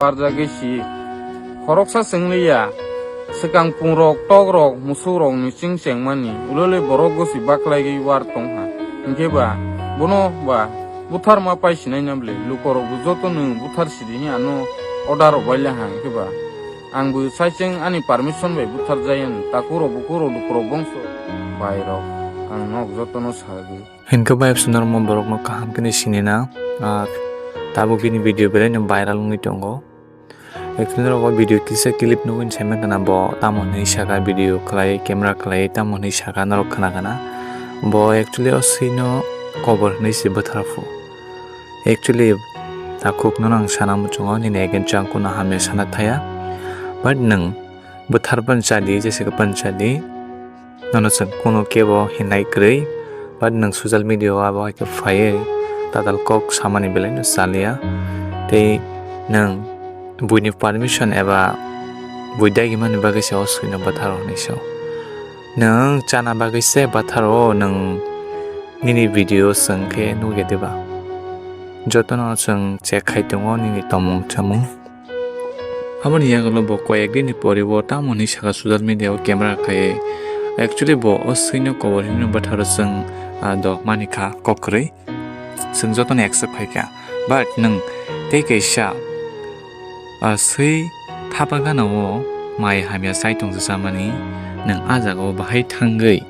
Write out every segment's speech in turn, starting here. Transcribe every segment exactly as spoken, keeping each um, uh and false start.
Warjagwi si. Khoroksa chwngliya. Swkang pungrok, tokrok, musukrokni chwng chengmani ulole borok gosi baklaigwi war tongkha. Hinkhe ba, bono ba butharma pai sinai na bwle. Lukorokbo joto nwng buthar sidi hinwi ano order rok bai le ha hinkhe ba. Angbo saichwng ani permission bai buthar jaya ni takurok bukurok lukurok bongso bairok ang nok jotono sagwi. Hinkhe bai swnarma borokno kaham khe sinina, ah, tabuk bini video belai no viral wngwi tongo. Actually norok o video kisa clip nugwi saiman kana bo tamo hinwi saka video khlai camera khlai tamo hinwi saka norok khna kana. Bo actually o swino kobor hinwi se bwthar phu. Actually takhuk nono ang sana muchungo nini against o ang kuno hamya sana thaya. But nwng bwthar pan chadi jese pan chadi. Nono chwng kunu kebo hinai kwrwi, but nwng social media o abo hai khe phaiwi tatal kok samani belai no chaliya. Tei nwng buini permission eba bui dagimani bagwi se o swino bwtharo hinwi se. Nwng chana bagwi se bwtharo nwng nini video chwng khe nukya diba? Jotono chwng check khai tongo nini tomung chamung. Aboni yagulo bo koyek din ni pore bo tamo hinwi saka social media o camera khai. Actually bo o swino kobor hinwi bwtharo chwng, ah, do mani kha kok kwrwi. Chwng jotono accept khai kha. But nwng tei kaisa, ah, swi thapa gana o mai hamya chai tong chamani nwng ah jaga o bahai thangwi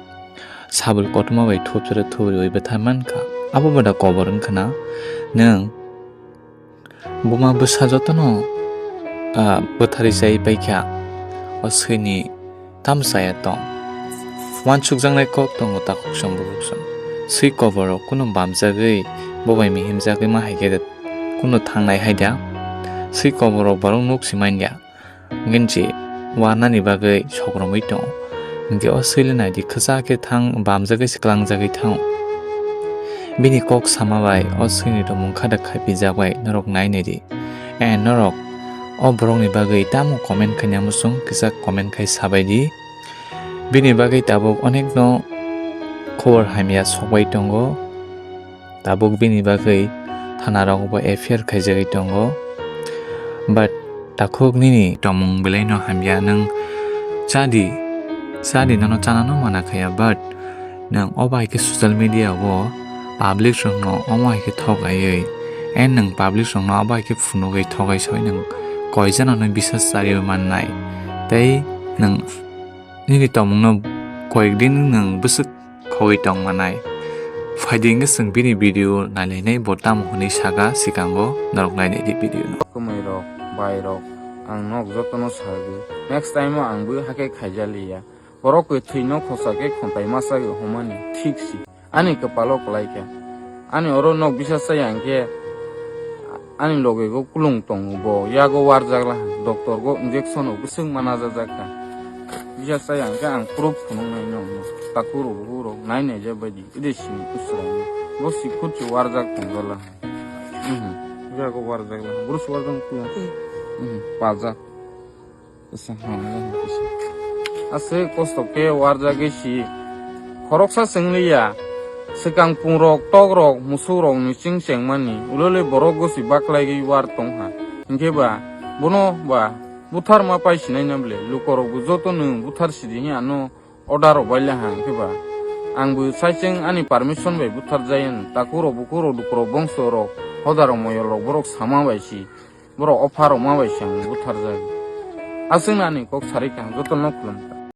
sabul kotorma bai thopjora thopri bai bwthar man kha. Abo bo da kobor wng khna nwng Buma bwsa jotono, ah, bwtharwi chai paikha, o swini tamo chaya tong? Uansukjaknai kok tongo takhuk song bukhuk song. Swi koboro kunu bamjagwi, bobai mihimjagwi ma hai khe kunu thangnai hai da? Swi koboro borok nuk si manya. Hwnkhe warnani bagwi sokromwi tongo. Hwnkhe o swile naidi kwchak khe thang bamjagwi se klangjagwi thango. Bini kok sama bai o swini tongmung khadak khaipijak bai norok nai naidi. Eh, norok o borokni bagwi tamo comment khaina muchung kisa comment khai sabaidi. Bini bagwi tabuk onekno khobor hamya sokbai tongo. Tabuk bini bagwi thana rogo bo F I R khaijagwi tongo. But takhuk nini tongmung belai no hamya, nwng chadi, chadi nono chana no mana khaya, but nwng o bai khe social media o public rok no omo hai khe thok aiwi, and nwng public rok no obo hai khe phunugwi thok ai soi nwng koi jana no bisas chariwi mannai, tei nwng nini tongmung no koyek din nwng bwswk khogwi tong manai. Phaidi hwnkhe chwng bini video nailainai bo tamo hwnwi saka sikango norok nainai di video no. Kwmwi rok, bai rok, ang nok jotono sagwi. Next time o ang bwi hakhe khaijaliya. Borok khe thwino khosa khe khonthai masa khe humani thik si. Ani kwpalo kwlai khe. Ani oro nok bisa chaya hwnkhe ani loge go kulung tongo bo yago warjak laha. Doctor go injection o bwswk mana jajak kha. Bisa chaya hwnkhe ang proof phunuk nai nong takhuk rok bukhuk rok nai nai ja bai di. Ede sini usra bo si khut se warjak tong jala. Mhm. Yago warjak laha. Bwrwi si warjak tong. Mhm. Pajak. Aswk kosto khe warjagwi si. Khoroksa chwngliya. Swkang pungrok, tokrok, musukrokni chwng chengmani ulole borok gosi baklaigwi war tongkha. Hinkhe ba, bono ba butharma pai sinai na bwle? Lukorokbo joto nwng buthar sidi hinwi ano order rok bai le ha hinkhe ba. Angbo saichwng ani permission bai buthar jaya ni. Takhuk rok, bukhuk rok, lukurok, bongso rok, hodar rok, moyol rok borok sama bai si. Borok opha rwma bai se ang butharjak. Aswkno ani kok sarwi kha, jotono khulum kha.